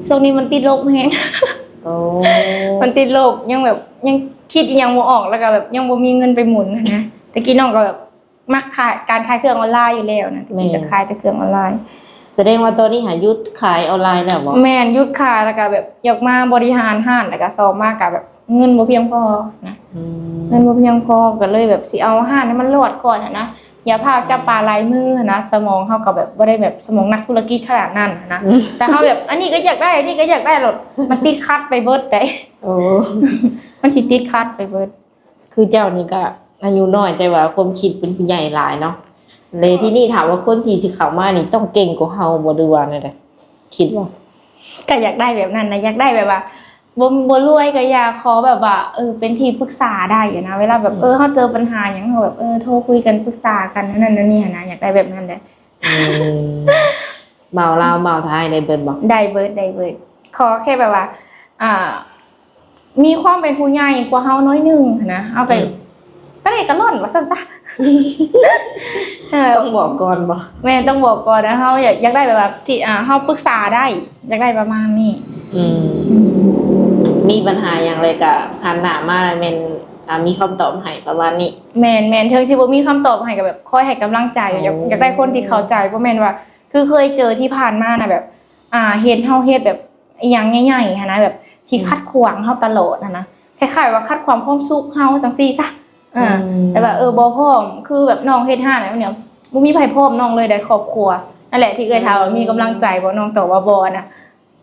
ຊ່ວງນີ້ມັນຕິດລົບແຮງ. ໂອ້ ມັນຕິດລົບ ຍັງແບບ ຍັງຄິດອີ່ຫຍັງບໍ່ອອກ ແລ້ວກໍແບບຍັງບໍ່ມີເງິນໄປໝູນຫັ້ນນະ. ແຕ່ກີ້ນ້ອງກໍແບບ ມັກຂາຍ ການຂາຍເຄື່ອງອອນລາຍຢູ່ແລ້ວນະ ແມ່ນ ແຕ່ກີ້ຈະຂາຍແຕ່ເຄື່ອງອອນລາຍ. ສະແດງວ່າຕອນນີ້ຫາຢຸດຂາຍອອນລາຍແລ້ວບໍ? ແມ່ນ ຢຸດຂາຍ ແລ້ວກະແບບຢາກມາບໍລິຫານຮ້ານ ແລ້ວກະສອງມາກະແບບເງິນບໍ່ພຽງພໍນະ. ອືມ ເງິນບໍ່ພຽງພໍ ກະເລີຍແບບຊິເອົາຮ້ານໃຫ້ມັນລອດກ່ອນຫັ້ນນະ ຢ່າພາກຈັບປາຫຼາຍມືຫັ້ນນະ. ສະໝອງເຮົາກະແບບບໍ່ໄດ້ແບບສະໝອງນັກທຸລະກິດຂະໜາດນັ້ນຫັ້ນນະ ແຕ່ເຮົາແບບ ອັນນີ້ກໍຢາກໄດ້ ອັນນີ້ກໍຢາກໄດ້ ໂລດ ມັນຕິດຂັດໄປເບິດໃດ. ໂອ້ ມັນຊິຕິດຂັດໄປເບິດ. ຄືເຈົ້ານີ້ກະອາຍຸນ້ອຍ ແຕ່ວ່າຄວາມຄິດເປັນຜູ້ໃຫຍ່ຫຼາຍເນາະ. ແລ້ວທີນີ້ຖາມວ່າຄົນທີ່ຊິເຂົ້າມານີ້ຕ້ອງເກັ່ງກວ່າເຮົາບໍ່ ຫຼືວ່າແນວໃດ? ຄິດວ່າ ກະຢາກໄດ້ແບບນັ້ນນະ ຢາກໄດ້ແບບວ່າ ບໍ່ ບໍ່ລວຍກະຢ່າ ຂໍແບບວ່າ ເອີ ເປັນທີ່ປຶກສາໄດ້ນະ ເວລາແບບ ອືມ ເອີ ເຮົາເຈີປັນຫາຫຍັງ ເຮົາແບບ ເອີ ໂທຄຸຍກັນປຶກສາກັນ ແນວນັ້ນແນວນີ້ຫັ້ນນະ ຢາກໄດ້ແບບນັ້ນແຫຼະ. ອືມ ເວົ້າລາວເວົ້າໄທໄດ້ເບິດບໍ່? ໄດ້ເບິດ ໄດ້ເບິດ ຂໍແຄ່ແບບວ່າ ອ່າ ມີຄວາມເປັນຜູ້ໃຫຍ່ກວ່າເຮົາໜ້ອຍໜຶ່ງຫັ້ນນະ ເຮົາໄປ ອືມ ກະເລກະລ່ອນວ່າຊັ້ນຊະ. ເອີ ຕ້ອງບອກກ່ອນບໍ່? ແມ່ນ ຕ້ອງບອກກ່ອນນະ ເຮົາຢາກ ຢາກໄດ້ແບບວ່າທີ່ ອ່າ ເຮົາປຶກສາໄດ້ ຢາກໄດ້ປະມານນີ້. ອືມ ມີບັນຫາຫຍັງແລ້ວກະຫັນໜ້າມາແມ່ນ ອ່າ ມີຄຳຕອບໃຫ້ປະມານນີ້. ແມ່ນໆ ເຖິງຊິບໍ່ມີຄຳຕອບໃຫ້ ກະແບບຄອຍໃຫ້ກຳລັງໃຈ ໂອ້ ຢາກ ຢາກໄດ້ຄົນທີ່ເຂົ້າໃຈ ບໍ່ແມ່ນວ່າ ຄືເຄີຍເຈີທີ່ຜ່ານມານະ ແບບ ອ່າ ເຫັນເຮົາເຮັດແບບອີ່ຫຍັງໃຫຍ່ໆຫັ້ນນະ ແບບຊິ ອືມ ຂັດຂວາງເຮົາຕະຫຼອດຫັ້ນນະ ຄ້າຍໆວ່າຂັດຂວາງຄວາມສຸກເຮົາຈັ່ງຊີ້ຊະ. ເອີ ອືມ ແບບວ່າ ເອີ ບໍ່ພ້ອມ ຄືແບບນ້ອງເຮັດຮ້ານແບບນີ້ ບໍ່ມີໃຜພ້ອມນ້ອງເລີຍໃດຄອບຄົວ. ນັ້ນແຫຼະທີ່ເອື້ອຍຖາມວ່າ ອືມ ມີກຳລັງໃຈບໍ່ ນ້ອງຕອບວ່າບໍ່ນະ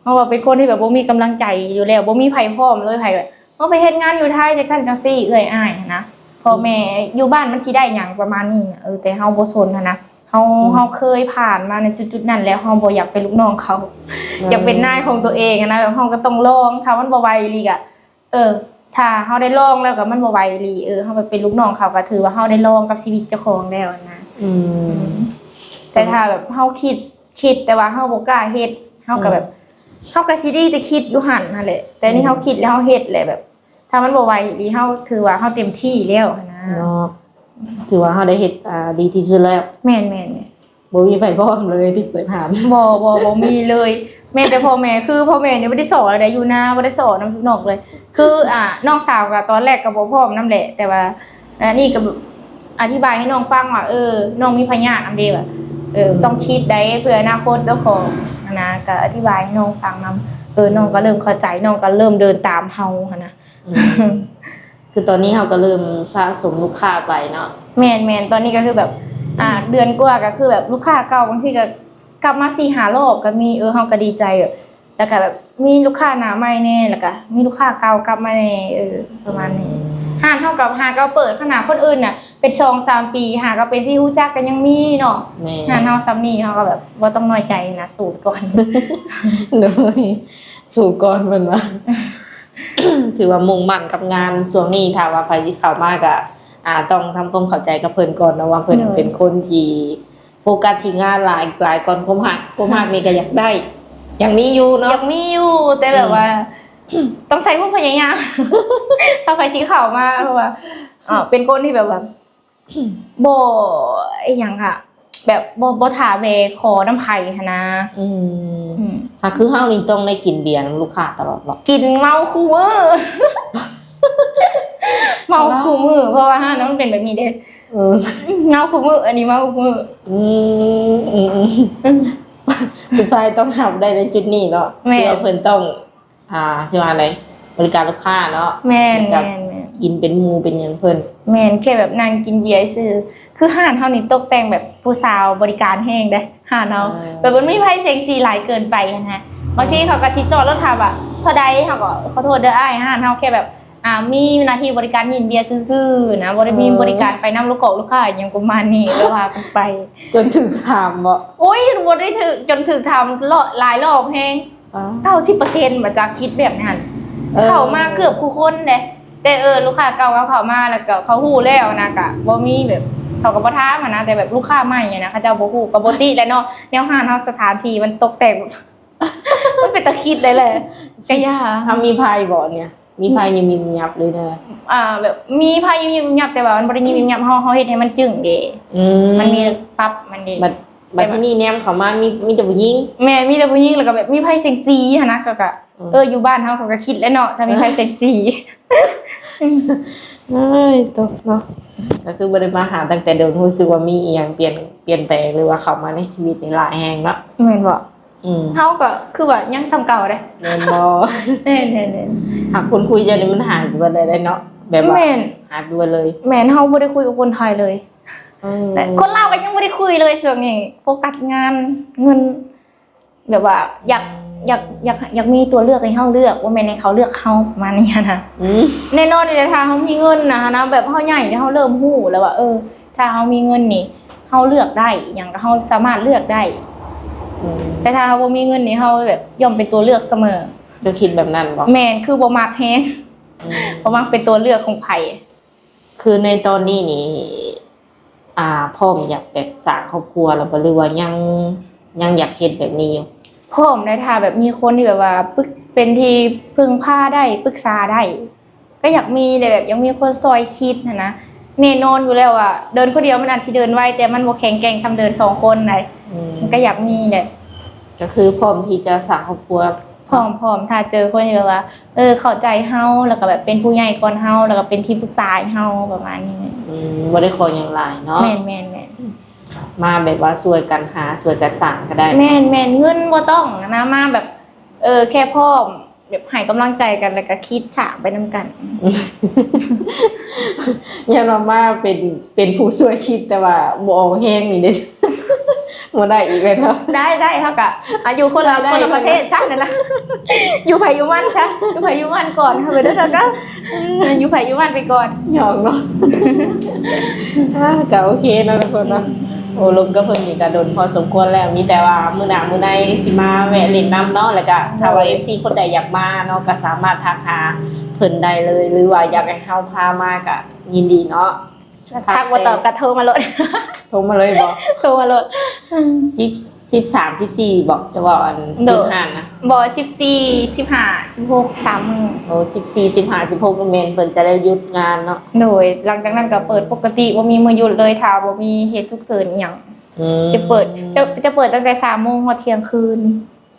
ເພາະວ່າເປັນຄົນທີ່ແບບບໍ່ມີກຳລັງໃຈຢູ່ແລ້ວ ບໍ່ມີໃຜພ້ອມເລີຍ ໃຜແບບ ເຮົາໄປເຮັດງານຢູ່ໄທ ຈັ່ງຊັ້ນຈັ່ງຊີ້ ເອື້ອຍອ້າຍຫັ້ນນະ ພໍ່ແມ່ ອືມ ຢູ່ບ້ານມັນຊິໄດ້ຫຍັງປະມານນີ້ນະ. ເອີ ແຕ່ເຮົາບໍ່ສົນຫັ້ນນະ ເຮົາ ອືມ ເຮົາເຄີຍຜ່ານມາໃນຈຸດໆນັ້ນແລ້ວ ເຮົາບໍ່ຢາກເປັນລູກນ້ອງເຂົາ ອືມ ຢາກເປັນນາຍຂອງຕົວເອງຫັ້ນນະ ແບບເຮົາກໍຕ້ອງລອງ ຖ້າມັນບໍ່ໄຫວອີ່ຫຼີກະ ເອີ ຖ້າເຮົາໄດ້ລອງແລ້ວກໍມັນບໍ່ໄຫວອີ່ຫຼີ ເອີ ເຮົາໄປເປັນລູກນ້ອງເຂົາ ກໍຖືວ່າເຮົາໄດ້ລອງກັບຊີວິດເຈົ້າຂອງແລ້ວຫັ້ນນະ. ອືມ ອືມ ແຕ່ຖ້າແບບເຮົາຄິດ ຄິດ ແຕ່ວ່າເຮົາບໍ່ກ້າເຮັດ ເຮົາກໍແບບ ອືມ ເຮົາກໍຊິໄດ້ແຕ່ຄິດຢູ່ຫັ້ນຫັ້ນແຫຼະ ແຕ່ນີ້ ອືມ ເຮົາຄິດແລ້ວເຮົາເຮັດແຫຼະ ແບບ ຖ້າມັນບໍ່ໄຫວອີ່ຫຼີ ເຮົາຖືວ່າເຮົາເຕັມທີ່ແລ້ວຫັ້ນນະ ເນາະ. ຖືວ່າເຮົາໄດ້ເຮັດ ອ່າ ດີທີ່ສຸດແລ້ວ. ແມ່ນໆໆ ບໍ່ມີໃຜພ້ອມເລີຍທີ່ເປີດຮ້ານ ບໍ່ ບໍ່ ບໍ່ມີເລີຍ ແມ່ນແຕ່ພໍ່ແມ່ ຄືພໍ່ແມ່ນີ້ບໍ່ໄດ້ສອນເລີຍ ຢູ່ນາບໍ່ໄດ້ສອນນຳນ້ອງເລີຍ ຄື ອ່າ ນ້ອງສາວກໍຕອນແລກກໍບໍ່ພ້ອມນຳແຫຼະ ແຕ່ວ່າ ອັນນີ້ກໍອະທິບາຍໃຫ້ນ້ອງຟັງວ່າ ເອີ ນ້ອງມີພະຍາດນຳເດ້ ວ່າ ເອີ ອືມ ຕ້ອງຄິດໄດ້ເພື່ອອະນາຄົດເຈົ້າຂອງຫັ້ນນະ ກໍອະທິບາຍໃຫ້ນ້ອງຟັງນຳ ເອີ ອືມ ນ້ອງກໍເລີ່ມເຂົ້າໃຈ ນ້ອງກໍເລີ່ມເດີນຕາມເຮົາຫັ້ນນະ. ອືມ ຄືຕອນນີ້ເຮົາກໍເລີ່ມສະສົມລູກຄ້າໄປເນາະ. ແມ່ນໆ ຕອນນີ້ກໍຄືແບບ ອ່າ ເດືອນກວ່າກໍຄືແບບລູກຄ້າເກົ່າບາງທີກໍກັບມາສີ່ຫ້າລອບກໍມີ ເອີ ເຮົາກໍດີໃຈແບບ ແລ້ວກະແບບມີລູກຄ້າໜ້າໃໝ່ແດ່ ແລ້ວກະມີລູກຄ້າເກົ່າກັບມາແດ່ ເອີ ປະມານນີ້ ອືມ ຮ້ານເຮົາກໍຫາກໍເປີດ ຂະໜາດຄົນອື່ນນະເປັນສອງສາມປີ ຫາກໍເປັນທີ່ຮູ້ຈັກກໍຍັງມີເນາະ. ແມ່ນ ຮ້ານເຮົາສ່ຳນີ້ ເຮົາກໍແບບບໍ່ຕ້ອງນ້ອຍໃຈນະ ສູ້ໄປກ່ອນ. ໂດຍ ສູ້ກ່ອນເພິ່ນວ່າ ຖືວ່າມຸ່ງໝັ້ນກັບງານຊ່ວງນີ້. ຖ້າວ່າໃຜຊິເຂົ້າມາກໍ ອ່າ ຕ້ອງທຳຄວາມເຂົ້າໃຈກັບເພິ່ນກ່ອນເນາະ ວ່າເພິ່ນ ໂດຍ ເປັນຄົນທີ່ໂຟກັສທີ່ງານຫຼາຍ ຫຼາຍກ່ອນຄວາມຮັກ. ຄວາມຮັກນີ້ກໍຢາກໄດ້ ຢາກມີຢູ່ເນາະ ຢາກມີຢູ່ ແຕ່ແບບວ່າ ອືມ ຕ້ອງໃຊ້ຄວາມພະຍາຍາມ ຖ້າໃຜຊິເຂົ້າມາ ເພາະວ່າ ເອີ ເປັນຄົນທີ່ແບບວ່າ ບໍ່ ອີຫຍັງອະ ແບບບໍ່ ບໍ່ຖ້າແວ່ຂໍນຳໃຜຫັ້ນນະ. ອືມ ອືມ ຖ້າຄືເຮົານີ້ຕ້ອງໄດ້ກິນເບຍນຳລູກຄ້າຕະຫຼອດບໍ່? ກິນເມົາຄູ່ມື້ ເມົາຄູ່ມື້ ເພາະວ່າຮ້ານມັນເປັນແບບນີ້ເດ້. ເອີ ເມົາຄູ່ມື້ ອັນນີ້ເມົາຄູ່ມື້. ອືມ ອືມ ອືມ ອືມ ຜູ້ຊາຍຕ້ອງຮັບໄດ້ໃນຈຸດນີ້ເນາະ. ແມ່ນ ຄືວ່າເພິ່ນຕ້ອງ ອ່າ ຊິວ່າໃດ ບໍລິການລູກຄ້າເນາະ. ແມ່ນ ແມ່ນ ແມ່ນ ກິນເປັນໝູ່ເປັນຫຍັງເພິ່ນ. ແມ່ນ ແຄ່ແບບນັ່ງກິນເບຍຊື່. ຄືຮ້ານເຮົານີ້ຕົກແຕ່ງແບບຜູ້ສາວບໍລິການແຮງເດ້ ຮ້ານເຮົາ. ເອີ ແບບມັນມີໄຟແສງສີຫຼາຍເກີນໄປຫັ້ນນະ. ບາງທີເຂົາກໍຊິຈອດລົດຖາມວ່າເທົ່າໃດ ເຮົາກໍ ຂໍໂທດເດີອ້າຍ ຮ້ານເຮົາແຄ່ແບບ ອ່າ ມີໜ້າທີ່ບໍລິການຍື່ນເບຍຊື່ໆນະ ບໍ່ໄດ້ມີ ເອີ ບໍລິການໄປນຳລູກກອກລູກຄ້າຫຍັງປະມານນີ້ ກໍວ່າກັນໄປ. ຈົນຖືກຖາມບໍ່? ໂອ້ຍ ບໍ່ໄດ້ຖືກ ຈົນຖືກຖາມຫຼາຍລອບແຮງ. ອ້າວ ເກົ້າສິບເປີເຊັນ ມາຈາກຄິດແບບນັ້ນ. ເອີ ເຂົ້າມາເກືອບຄູ່ຄົນເດ້ ແຕ່ ເອີ ລູກຄ້າເກົ່າເຂົາເຂົ້າມາ ແລ້ວກໍເຂົາຮູ້ແລ້ວນະ ກະບໍ່ມີແບບ ເຂົາກໍບໍ່ຖາມຫັ້ນນະ. ແຕ່ແບບລູກຄ້າໃໝ່ຫັ້ນນະ ເຂົາເຈົ້າບໍ່ຮູ້ ກໍປົກກະຕິແຫຼະເນາະ. ແນວຮ້ານເຮົາສະຖານທີ່ມັນຕົກແຕ່ງ ມັນເປັນຕາຄິດເລີຍແຫຼະ ກະຢ່າ. ເຮົາມີໄພບໍ່ເນຍ? ມີໄພຍິບໆຫຍັບເລີຍເດີ. ອ່າ ແບບມີໄພຍິບໆຫຍັບ ແຕ່ວ່າມັນບໍ່ໄດ້ຍິບໆຫຍັບ ເຮົາ ເຮົາເຮັດໃຫ້ມັນຈຶ້ງເດ້. ອືມ ມັນມີປັບມັນເດ້. ບັດ ບັດທີນີ້ແນມເຂົ້າມາ ມີ ມີແຕ່ຜູ້ຍິງ. ແມ່ນ ມີແຕ່ຜູ້ຍິງ ແລ້ວກໍແບບມີໄຟແສງສີຫັ້ນນະ ເຂົາກໍ ເອີ ເອີ ຢູ່ບ້ານເຮົາເຂົາກໍຄິດແຫຼະເນາະ ຖ້າມີໄຟແສງສີ. ເອີຍ ຕົກເນາະ ກໍຄືບໍ່ໄດ້ມາຫາຕັ້ງແຕ່ດົນ ຮູ້ສຶກວ່າມີອີ່ຫຍັງປ່ຽນ ປ່ຽນແປງ ຫຼືວ່າເຂົ້າມາໃນຊີວິດນີ້ຫຼາຍແຮງເນາະ. ແມ່ນບໍ່? ອືມ ເຮົາກໍຄືວ່າຍັງສ່ຳເກົ່າເດ້. ແມ່ນບໍ່? ແມ່ນໆໆ ຫາກຄົນຄຸຍເຈົ້ານີ້ມັນຫາຍໄປເບິດເລີຍເນາະ ແບບວ່າ ແມ່ນ ຫາຍໄປເບິດເລີຍ. ແມ່ນ ເຮົາບໍ່ໄດ້ຄຸຍກັບຄົນໄທເລີຍ. ເອີ ແຕ່ຄົນລາວກໍຍັງບໍ່ໄດ້ຄຸຍເລີຍຊ່ວງນີ້ ໂຟກັສງານ ເງິນ ແບບວ່າຢາກ ອືມ ຢາກ ຢາກ ຢາກມີຕົວເລືອກໃຫ້ເຮົາເລືອກ ບໍ່ແມ່ນໃຫ້ເຂົາເລືອກເຮົາ ປະມານນີ້ນະ. ອືມ ແນ່ນອນຢູ່ແລ້ວ ຖ້າເຮົາມີເງິນນະ ນະ ແບບເຮົາໃຫຍ່ແລ້ວ ເຮົາເລີ່ມຮູ້ແລ້ວວ່າ ເອີ ຖ້າເຮົາມີເງິນນີ້ ເຮົາເລືອກໄດ້ ອີ່ຫຍັງກໍເຮົາສາມາດເລືອກໄດ້. ອືມ ແຕ່ຖ້າເຮົາບໍ່ມີເງິນນີ້ ເຮົາແບບຍ່ອມເປັນຕົວເລືອກສະເໝີ. ເຈົ້າຄິດແບບນັ້ນບໍ່? ແມ່ນ ຄືບໍ່ມັກແຮງ. ອືມ ບໍ່ມັກເປັນຕົວເລືອກຂອງໃຜ. ຄືໃນຕອນນີ້ນີ້ ອ່າ ພ້ອມຢາກແບບສ້າງຄອບຄົວແລ້ວບໍ່ ຫຼືວ່າຍັງ ຍັງຢາກເຮັດແບບນີ້ຢູ່? ພ້ອມໄດ໋ ຖ້າແບບມີຄົນທີ່ແບບວ່າປຶກ ເປັນທີ່ເພິ່ງພາໄດ້ ປຶກສາໄດ້ ກໍຢາກມີແຫຼະ ແບບຢາກມີຄົນຊ່ອຍຄິດຫັ້ນນະ. ແນ່ນອນຢູ່ແລ້ວວ່າເດີນຄົນດຽວມັນອາດຊິເດີນໄວ ແຕ່ມັນບໍ່ແຂງແກ່ງສ່ຳເດີນສອງຄົນໃດ໋. ອືມ ມັນກໍຢາກມີແຫຼະ. ກໍຄືພ້ອມທີ່ຈະສ້າງຄອບຄົວ. ພ້ອມ ພ້ອມ ຖ້າເຈີຄົນທີ່ແບບວ່າ ເອີ ເຂົ້າໃຈເຮົາ ແລ້ວກໍແບບເປັນຜູ້ໃຫຍ່ກ່ອນເຮົາ ແລ້ວກໍເປັນທີ່ປຶກສາໃຫ້ເຮົາ ປະມານນີ້. ອືມ ບໍ່ໄດ້ຂໍຫຍັງຫຼາຍເນາະ. ແມ່ນໆໆ ມາແບບວ່າຊ່ວຍກັນຫາ ຊ່ວຍກັນສ້າງກໍໄດ້. ແມ່ນໆ ເງິນບໍ່ຕ້ອງນະ ມາແບບ ເອີ ແຄ່ພ້ອມ ແບບໃຫ້ກຳລັງໃຈກັນ ແລ້ວກໍຄິດສ້າງໄປນຳກັນ. ຢ້ານວ່າມາເປັນ ເປັນຜູ້ຊ່ວຍຄິດ ແຕ່ວ່າບໍ່ອອກແຮງນີ້ເດ້ ບໍ່ໄດ້ອີກແລ້ວເນາະ. ໄດ້ ໄດ້ ເຮົາກະ ອາ ຢູ່ຄົນລະ ໄດ້ ຄົນລະປະເທດຊະນັ້ນນະ ຢູ່ໃຜຢູ່ມັນຊະ ຢູ່ໃຜຢູ່ມັນກ່ອນ ເຮົາໄປເດີ ເຮົາກະ ອືມ ຢູ່ໃຜຢູ່ມັນໄປກ່ອນ ຫຍອກເນາະ. ອາ ກະໂອເຄເນາະທຸກຄົນເນາະ. ໂອ້ ລົມກັບເພິ່ນນີ້ກະດົນພໍສົມຄວນແລ້ວ ມີແຕ່ວ່າມື້ໜ້າມື້ໃນຊິມາແວະຫຼິ້ນນຳເນາະ. ແລ້ວກະຖ້າວ່າ ໂດຍ ເອັຟຊີ ຄົນໃດຢາກມາເນາະ ກະສາມາດທັກຫາເພິ່ນໄດ້ເລີຍ ຫຼືວ່າຢາກໃຫ້ເຮົາພາມາກະຍິນດີເນາະ. ທັກບໍ່ຕອບກໍໂທມາໂລດ ໂທມາເລີຍບໍ? ໂທມາໂລດ. ສິບ ສິບສາມ ສິບສີ່ບໍ? ຈະເວົ້າອັນ ໂດຍ ເປັນຮ້ານນະ? ບໍ່ ສິບສີ່ ສິບຫ້າ ສິບຫົກ ສາມມື້. ໂອ້ ສິບສີ່ ສິບຫ້າ ສິບຫົກ ແມ່ນເພິ່ນຈະໄດ້ຢຸດງານເນາະ. ໂດຍ ຫຼັງຈາກນັ້ນກໍເປີດປົກກະຕິ ບໍ່ມີມື້ຢຸດເລີຍ ຖ້າບໍ່ມີເຫດສຸກເສີນອີ່ຫຍັງ. ອືມ ຈະເປີດ ຈະ ຈະເປີດຕັ້ງແຕ່ສາມໂມງຮອດທ່ຽງຄືນ.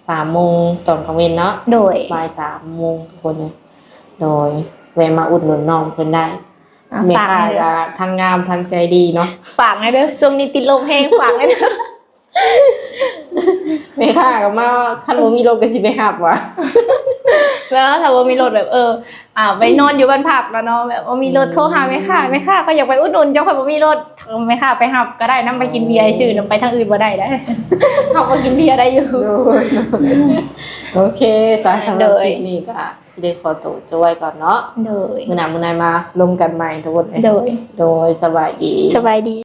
ສາມໂມງຕອນກາງເວັນເນາະ. ໂດຍ ບ່າຍສາມໂມງທຸກຄົນເອີຍ. ໂດຍ ແວະມາອຸດໜູນນ້ອງເພິ່ນໄດ້. ອ່າ ແມ່ຄ້າກໍທັງງາມທັງໃຈດີເນາະ. ຝາກແດ່ເດີ ຊ່ວງນີ້ຕິດລົບແຮງ ຝາກແດ່ເດີ. ແມ່ຄ້າກໍມາ ຄັນບໍ່ມີລົດກໍຊິໄປຮັບວ່າ ແລ້ວຖ້າບໍ່ມີລົດແບບ ເອີ ອ່າ ໄປນອນຢູ່ບ້ານພັກແລ້ວເນາະ ແບບບໍ່ມີລົດ ໂທຫາແມ່ຄ້າ ແມ່ຄ້າ ຂ້ອຍຢາກໄປອຸດໜູນເຈົ້າ ຂ້ອຍບໍ່ມີລົດ ແມ່ຄ້າໄປຮັບກໍໄດ້ ນຳໄປກິນເບຍຊື່ ນຳໄປທາງອື່ນບໍ່ໄດ້ເດ້ ເຮົາກໍກິນເບຍໄດ້ຢູ່. ໂດຍ ໂອເຄ ສາ ສຳລັບ ໂດຍ ຄລິບນີ້ກໍຊິໄດ້ຂໍໂຕຈົບໄວ້ກ່ອນເນາະ. ໂດຍ ມື້ໜ້າມື້ໃນມາລົມກັນໃໝ່ທຸກຄົນເອີຍ. ໂດຍ ໂດຍ ສະບາຍດີ ສະບາຍດີ.